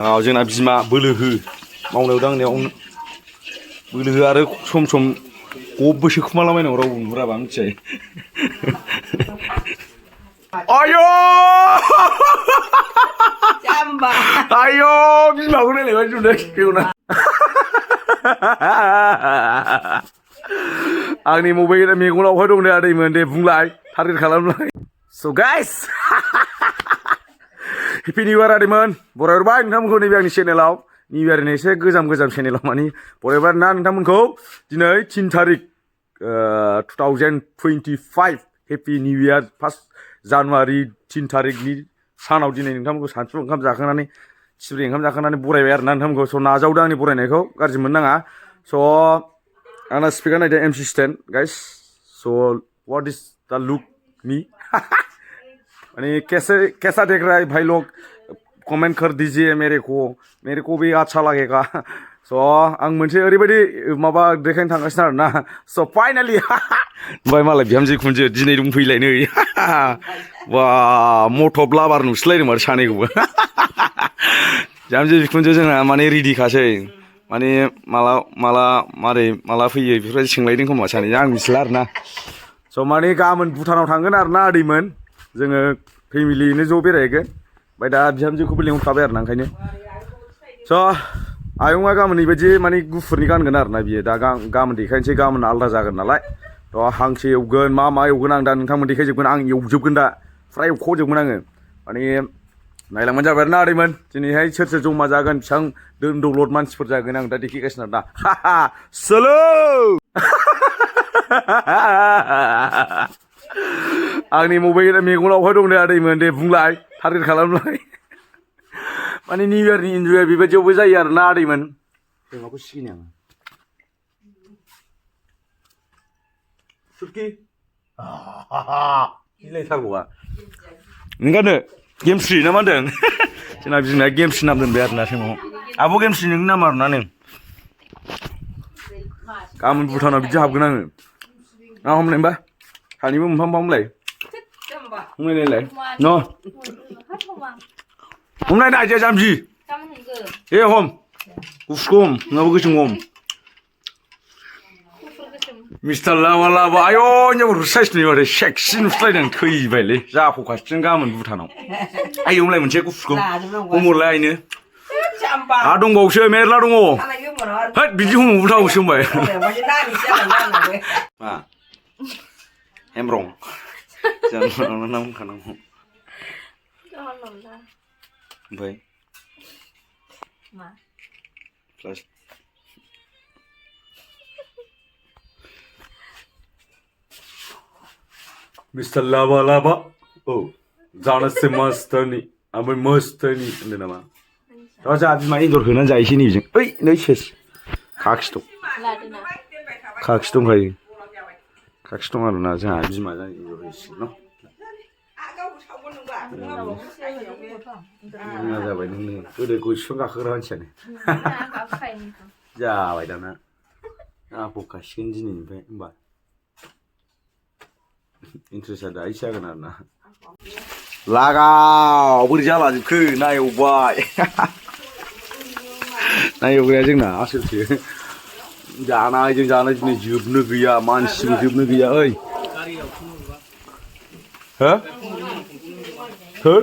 जोंना बिमा बोलो हो मावनायाव दांनायाव बोलो हो आरो सम सम गबबो सोखुमालाबायनांगौ रावबो नुहुराबा मिथिबाय आयौ आयौ बिमाखौ नायलायबाय जुदों बेवना आंनि मबाइल मेगनावहाय दं दे आदैमोन दे बुंलाय टारगेट खालामलाय स' गाइस हेपि निउ इयार आदैमोन बरायहरबाय नोंथांमोनखौ नैबे आंनि चेनेलाव निउ इयारनि एसे गोजाम चेनेलाव मानि बरायबाय ना नोंथांमोनखौ दिनै 3 तारिख 2025 हेपि निउ इयार 1 जानुवारि 3 तारिखनि सानाव दिनै नोंथांमोनखौ सानसु ओंखाम जाखांनानै थिब्रे ओंखाम जाखांनानै बरायबाय आरोना नोंथांमोनखौ स' नाजावदो आंनि बरायनायखौ गाज्रि मोननाङा स' आंना स्पिकार नायदो एमसि स्टेन्ड गाइस स' व्हाट इज द लुक मी माने कैसा देख रहा है भाई लोग कमेंट कर दीजिए मेरे को भी अच्छा लगेगा स' आं मोनसे ओरैबायदि माबा देखायनो थांगासिनो आरोना स' फाइनालि ओमफ्राय मालाय बिहामजो खुनजो दिनै दंफैलायनो बा मटप लाबार नुस्लायदों माथो सानैखौबो बिहामजो बिखुनजो जोंना माने रेडिखासै माने माला फैयो बेफोरबायदि सोंलायदों खोमा सानैजों आं मिथिला आरोना स' माने गाबोन भुटानाव थांगोन आरोना आदैमोन जोङो फेमिलियैनो ज' बेरायहैगोन ओमफ्राय दा बिहामजोखौबो लेंहरखाबाय आरोना ओंखायनो स' आयंआ गाबोन बेबायदि माने गुफुरनि गानगोन आरोना बियो दा गाबोन देखायनोसै गाबोन आलादा जागोन नालाय थ' हांसो एवगोन मा एवगोन आं दा नोंथांमोन देखायजोबगोन आं एवजोबगोन दा फ्राय एवख'जोबगोन आङो माने नायलांबानो जाबाय आरोना आदैमोन दिनैहाय सोर जमा जागोन बेसेबां दोन दौलद मानसिफोर जागोन आं दा देखायगासिनो आरोना सोलो आंनि मबाइल मेगनावहाय दं दे आदैमोन दे बुंलाय टारगेट खालामलाय माने निउ इयारनि इन्जय बेबायदियावबो जायो आरोना आदैमोन माखौ सिगिनो आं सुटकि गिलायथारगौआ नोंगानो गेमस्रि ना मा होनदों जोंना बिमाया गेमस्रि नाम दोनबाय आरोना समाव आब' गेमस्रि नोंनि नाम आरोना नों गाबोन भुटानाव बिदि हाबगोन आङो ना हमलाय होमबा सानैबो मोनफा हमलाय हमलायलाय न हमलायनो आइजो जाम्बि ए हम गुफुरखौ हम नङाबा गोसोम हम मिस्टार लामा आयौ हिनजावफोरखौ साइस नुयो माथो सेक्सि नुस्लायदों थैबायलै जाफ'खासिगोन गाबोन भुटानाव आइ हमलाय मोनसे गुफुरखौ हमहरलाय आइनो दंबावोसो मेरला दङ होद बिदि हमहरथावसो होनबाय मा हेमब्रं जानला नाम होनखानांगौ ओमफ्राय प्लास मिस्टार लाबा औ जानोसै मस्तनि ओमफ्राय मस्तनि होनदों नामा दा जोंहा बिमा एन्जर होनानै जायोसै नैबेजों ओइ नै सेस खाखि दंखायो खाखि दं आरोना जोंहा बिमा एन्जर होसिगोन न' जाबाय नोंनो गोदो गयसं गाखोग्रा मानसियानो जाबाय दाना आब'खासिगोन दिनैनिफ्राय होमबा इन्ट्रेस्टआ दाहायसो जागोन आरोना लागाव बोरै जालाजोबखो ना एवबाय ना एवग्राया जोंना आसोलसो जानायजों जानाय दिनै जोबनो गैया मानसिबो जोबनो गैया ओइ हो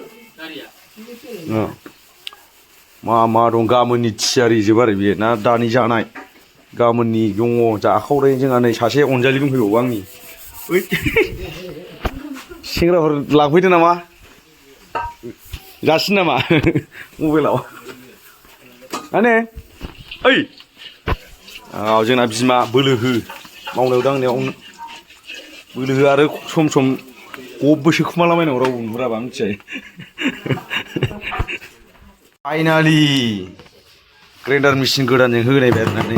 मा दं गाबोननि थियारि जोब आरो बेयो ना दानि जानाय गाबोननि दङ जाखावराय जोंहा नै सासे अनजालि दंफैबावो आंनि ओइ सेंग्राफोर लांफैदो नामा जासिन नामा मबाइलाव माने ओइ जोंना बिमा बोलो हो मावनायाव दांनायाव बोलो हो आरो सम गबबो सोखुमालाबायनांगौ रावबो नुहुराबा मिथिबाय फाइनालि ग्राइन्डार मेचिन गोदानजों होनायबाय आरोना नै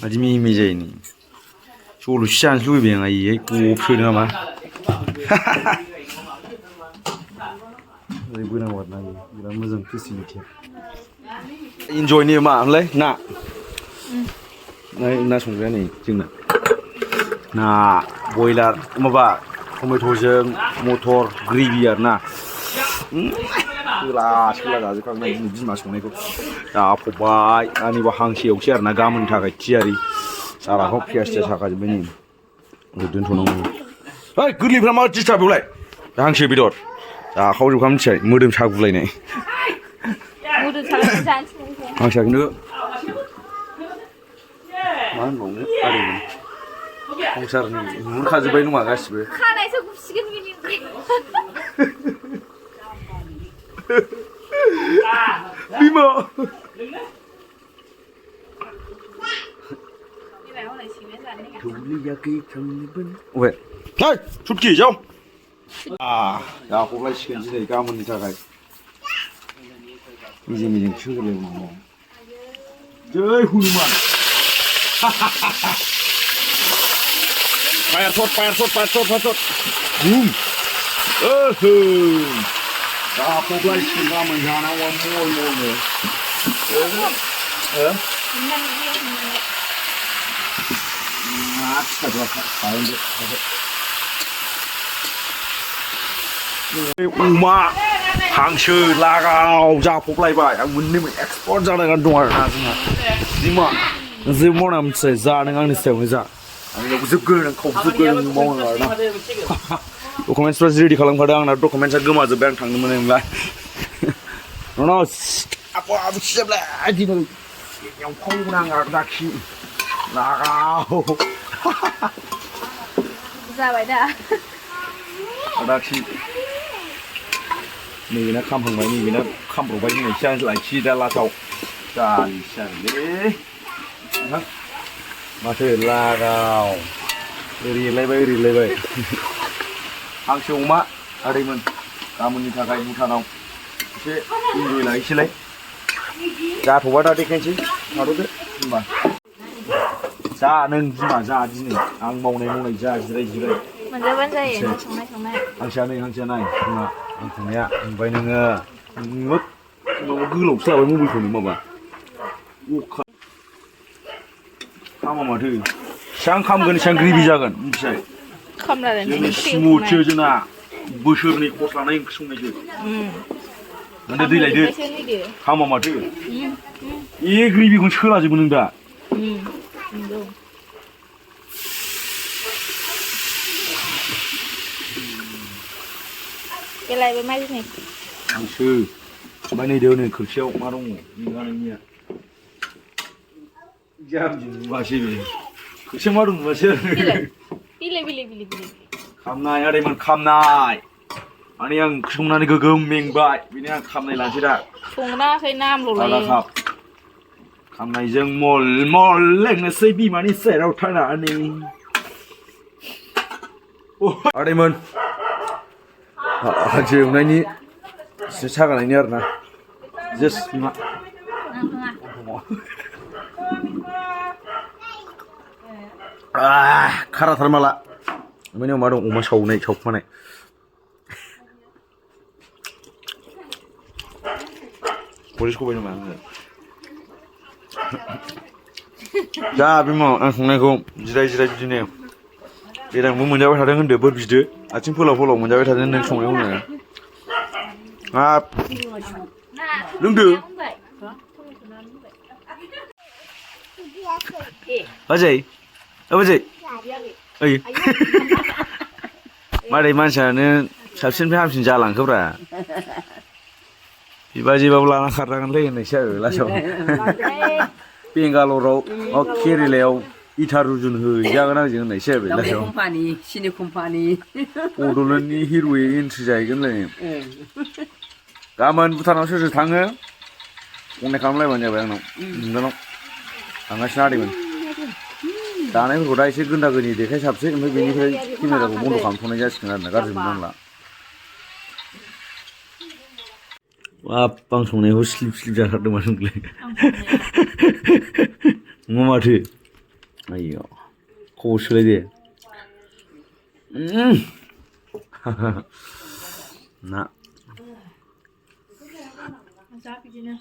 बादि मिहि जायो नै जल'सि जानोसो लुबैबाय आं आयै गब सोदो नामा ओरै बोनांगौ आरोना बिराद मोजां फेसिलिटिया इन्जयनि मा होनलाय ना संग्राया नै जोंना ना बयलार माबा टमेट'जों मटर ग्रेभि आरोना सोला जाजोबखांबाय बिमा संनायखौ जाफबबाय आंनिबो हांसो एवसै आरोना गाबोननि थाखाय थियारि साराखौ पियास थियास हाखाजोब्बाय नै दोनथ'नांगौ ओइ गोरलैफ्रा मा दिस्टार्ब बेवलाय हांसो बेदर जाखावजोबखा मिथिबाय मोदोम सागुलायनाय हांसोआ खिन्थु मा होनबावनो आरो संसारनि नुहुरखाजोब्बाय नङा गासिबो खानायसो गुसिगोन बिनिफ्राय बिमा अबे है छुटकी जाव जाखबलायसिगोन दिनै गाबोननि थाखाय मिजिं मिजिं सोगोरलायबावनांगौ जै हनुमान Fire shot. Boom. Zapoblajसिगोन गाबोन जानांगौ मलनो अमा हांसो लागाव जाफबलायबाय आं मोननैबो एक्सपर्ट जानानै दं आरोना जोंहा बिमा जेबो मावना मिथिबाय जा नों आंनि सायावनो जा आंनियावबो जोबगोन आं खावजोबगोन मावनो आरोना डकुमेन्टसफ्रा रेडि खालामखादों आंना डकुमेन्टसा गोमाजोब्बाय आं थांनो मोननाय नंला आबो सिजाबलाय दिनै एवखावगोन आं आगदाखि लागाव जाबाय दा आगदाखि नैबेना खामहांबाय नैबेना खामब्रबबाय दिनैसो आं लायखि दा लासाव जालिसो आरोलै नोंथां माथो लागाव ओरैलायबाय हांसो अमा आदैमोन गाबोननि थाखाय भुटानाव एसे इन्जय लाहैसैलाय जाथ'बा दा देखायनोसै थाथ'दो होनबा जा नों बिमा जा दिनै आं मावनाय जा जिराय मोनजाबानो जायो नों संनाय हांसोआ नाय बिमा आं संनाया ओमफ्राय नोङो गोलावसो लाबाय मबाइलखौनो माबा खामा माथो बेसेबां खामगोन एसेबां ग्रेभि जागोन मिथिबाय जोंनि स्मुथसो जोंना बोसोरनै खर्स लानाय ओंख्रि संनायसो नोंथां दै लायदो खामा माथो ग्रेभिखौनो सोलाजोबो नों दा हांसो ओमफ्राय नै नै खोरखियाव मा दङ नोंनिया नुवासै बे खोरखियाव मा दं नुवासै खामनाय आदैमोन खामनाय माने आं संनानै गोगोम मेंबाय बेनो आं खामनाय लानोसै दा संनाखै नामल'लायो खामनायजों मल लोंनोसै बिमानि सेराव थानानै आदैमोन हांसो एवनायनि एसे सागानायनि आरोना जास्ट बिमा खाराथार माला ओमफ्राय मा दं अमा सावखुमानाय पलिस खबाय नामा आङो जा बिमा आं संनायखौ जिराय बिदिनो देनांबो मोनजाबाय थादों होनदो बोर बिदो आथिं फोलाव मोनजाबाय थादों नों संनायखौनो हाब लोंदो बाजै ओइ मादै मानसियानो साबसिननिफ्राय हामसिन जालांखोब्रा बिबाजैबाबो लाना खारजागोनलै होननायसो आरो लास्टआव बेंगालराव केरेलायाव इथा रुजुन हैजागोन आंजों होननायसो आरो लास्टआव सिनि कम्पानि बड'लेण्डनि हिर'यै एन्ट्रि जाहैगोनलाय गाबोन भुटानाव सोर थाङो कन्टेक्ट खालामलायबानो जाबाय आंनाव नोंनाव थांगासिनो आदैमोन जानायफोरखौ दा एसे गोन्दा गोनि देखायसाबसै ओमफ्राय बेनिफ्राय केमेराखौ बन्द' खालामथ'नाय जासिगोन आरोना गाज्रि मोननांला बाब आं संनायखौ स्लिप जाथारदोंमोन नोंलाय नङा माथो आयौ खबर सोलाय दे ना जा बिदिनो